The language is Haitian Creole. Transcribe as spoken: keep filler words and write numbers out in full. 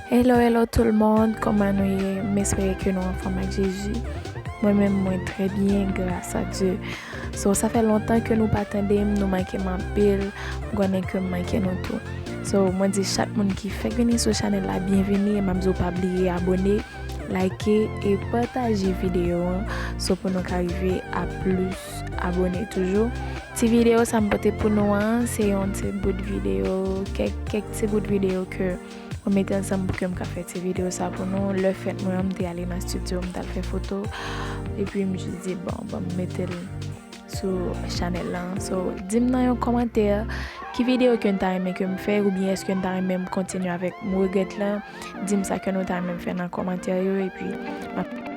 Hello, hello tout le monde, kòman nou ye? M espere ke nou anfòm ak Jezi. Mwen menm, mwen trè byen, gras a Dye. So, sa fè lontan ke nou pa tande m, nou manke m anpil, m konnen ke m manke nou tou. So, mwen di chak moun ki fèk vini sou chanèl la, byenvini, e m ap di w pa bliye abone, like e pataje videyo an, so pou nou ka rive a plis abone toujou. Ti videyo sa m pote pou nou an, se yon ti bout videyo, kèk, kèk ti bout videyo ke mwen mete ansanm pou ke m ka fè ti videyo sa pou nou. Lè fèt mwen an, m te ale nan estidyo, m t al fè foto. Epi m jis di, bon, bon, m mete l sou chanèl lan. So, di m nan yon kòmantè, ki videyo ke n ta renmen ke m fè, oubyen èske n ta renmen m kontinye avèk m regrèt lan? Di m sa ke nou ta renmen m fè nan kòmantè yo, epi m ap